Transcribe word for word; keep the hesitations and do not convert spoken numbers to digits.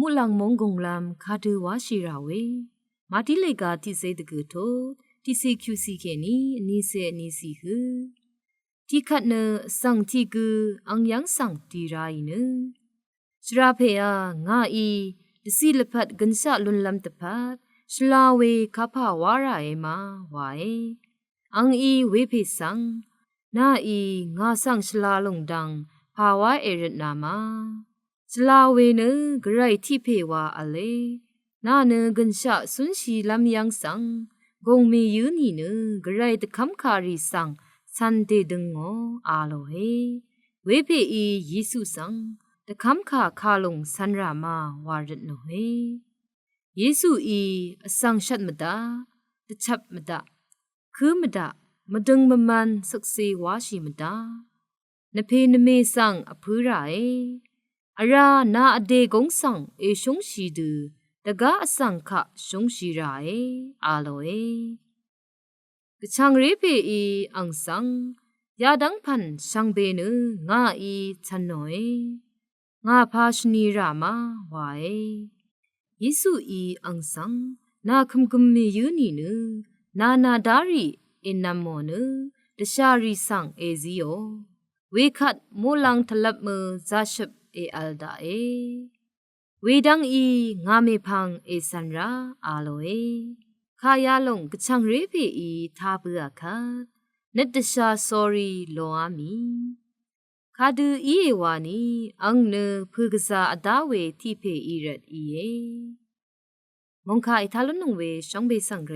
Muqlàng mònggùnglv̄m kadø wáshì rà we. Màtí lèga tiqcé dvgø̀ tut tiqcé kyuqcì kèní vnícé vnícì hø. Tiqkvt nø vsvng tiq gø ang yv́ng svng dì rāì nø, shvrà pèá, ngàí dvciq lvpat gønshaq lúnlv́m dvpvt shvla we kapà wá ràe ma, wae. Angí wepè svng, nàí ngà svng shvla lùng dv̀ng pà wá èrøtnà ma. Shvla we nø Gvray tiq pè wa v̄le. Nà nø gønshaq cúnshìlv́m yv́ng svng gùng mèyǿ nìnø Gvray dvkv́mkàrì svng cv̄n dèdøngò, a lòe. Wepèí Yesu svng dvkv́mkà kàlùng cv̄n rà ma wa røtnòe. Yesuí vsvng shvt mvdaq, dvchvp mvdaq, kǿ mvdaq, mvdøng mvman shvkse wáshì mvdaq. Nvpè nvmè svng vpǿ ràe. Vrá nà vdè gúng svng èshúngshì dø dvgá vsvng kaq shúngshì ràe, a lòe. Gvchv̀ngré pèí ang svng, yadv́ng pv̀n shvngbe nø ngàí cv̄nnòe. Ngà pà shvni rà ma, wae. Yesuí ang svng, nà kø̀mgø̀m mèyǿ nìnø nà nàdárì ènv̄mò nø dvshàrì svng èzíò. Wekvt muqlàng tvlvp mø zaqshøp èv̄l daqe. Wedv́ngí ngà mèpvng ècv̄n rá, a lòe. Kà yalòng gvchv̀ngré pèí tā bøà kvt nøt dvshà sórí loá mì. Kadø íe wani ang nø pø̀gvzà vdá we tiq pèí rvt íe. Mòngkà ètá lúnnøng we shóngbe svng gvray